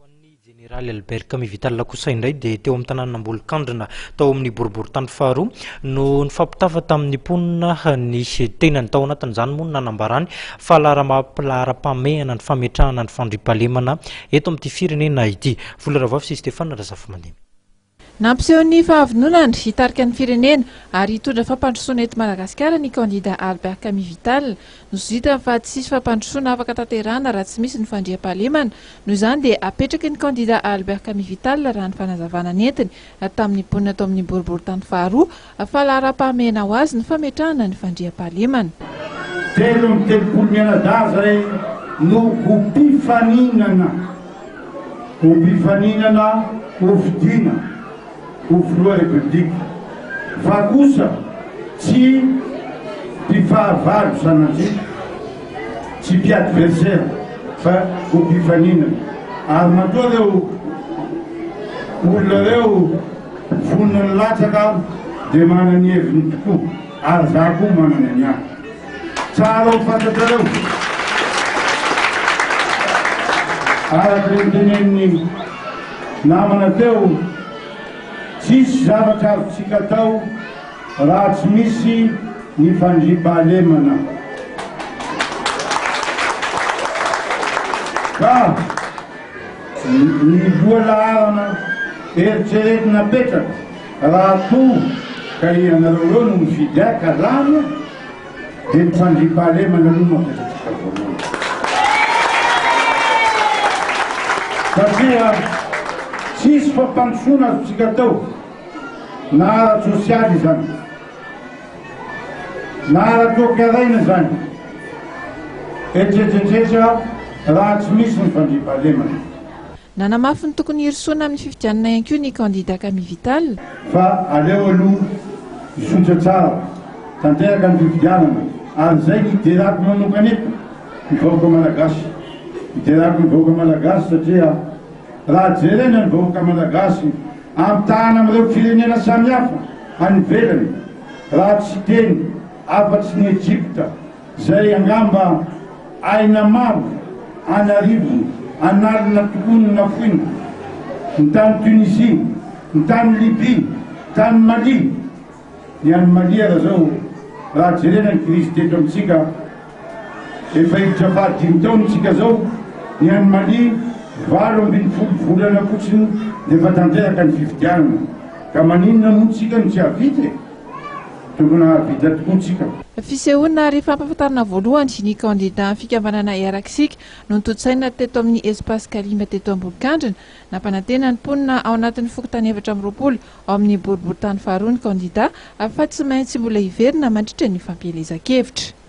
Ho an'ny Jeneraly Albert Camille Vital kosa indray dia teo amin'ny tanànan'Ambolokandrina tao amin'ny boriborintany faharoa no nifampitafa tamin'ny mponina ny tenany. Tao anatin'izany moa no nanambarany fa laharam-pahamehana ny fametrahana ny fandriampahalemana eto amin'ity firenena ity. Vola Ravavy sy Stéphane Razafimandimby. Nampiseho ny fahavononany hitarika ny firenena ary hitondra fampandrosoana eto Madagasikara ny kandida Albert Camille Vital. Nosodidany fa tsy hisy fampandrosoana afaka tanterahana raha tsy misy ny fandriampahalemana. Noho izany dia apetraky ny kandida Albert Camille Vital raha ny fanazavana nentiny tamin'ny mponina tao amin'ny boriborintany faharoa fa laharam-pahamehana ho azy ny fametrahana ny fandriampahalemana. 33 mianadahy izay no ho mpifaninana. Ho mpifaninana hofidiana ho filoha Repoblika, fa kosa tsy mpifahavalo sanatria, tsy mpi-adversaire fa ho mpifaninana. Ary matoa ireo olona ireo vonona nilatsaka dia manana ny heviny tokoa, ary za koa manana ny ahy. Tsara ho fantatrareo, araka ny notenenin'ny namana teo, tsisy zavatra azontsika atao raha tsy misy ny fandriampahalemana. Ka ny lohalaharana eritreretina apetraka raha toa ka ianareo ireo no mifidy ahy ka lany aho, Dia ny fandriampahalemana aloha no apetratsika voalohany. Satria tsisy fampandrosoana azontsika atao na ara-tsosialy izany, na ara-toekarena izany, etsetra raha tsy misy ny fandriampahalemana. Nanamafy ny tokony hirosoana amin'ny fifidianana ihany koa ny kandida Camille Vital. Fa aleo aloha hisotra tsara tanteraka ny fifidianana ary izay ny hiderako manokana eto ny vahoaka malagasy. Hiderako ny vahoaka malagasy satria raha jerena ny vahoaka malagasy ampitahana amin'ireo firenena samihafa any ivelany raha tsy hiteny afa-tsy ny Egypta Izay angamba aina maro an'arivony, an'alina tokoa no nafoina, ny tany Tunisie, ny tany Libye, tany Mali. Ny any Mali ara zao raha jerena ny krizy teto amintsika, efa hiditra fahadimy taona isika zao, ny any Mali 18 volana fotsiny dia efa tanteraka ny fifidianana, ka maninona moa tsika no tsy hahavita e? Tokony hahavita tokoa tsika. Fisehoana ary fampahafantarana voalohany ny kandida fikambanana Iaraksika no notontosaina teto amin'ny Espace Kalima teto Ambolokandrina. Nampanantena ny mponina ao anatin'ny fokontany 24 ao amin'ny boriborintany faharoa ny kandida fa tsy maintsy mbola hiverina mandritra ny fampielezan-kevitra.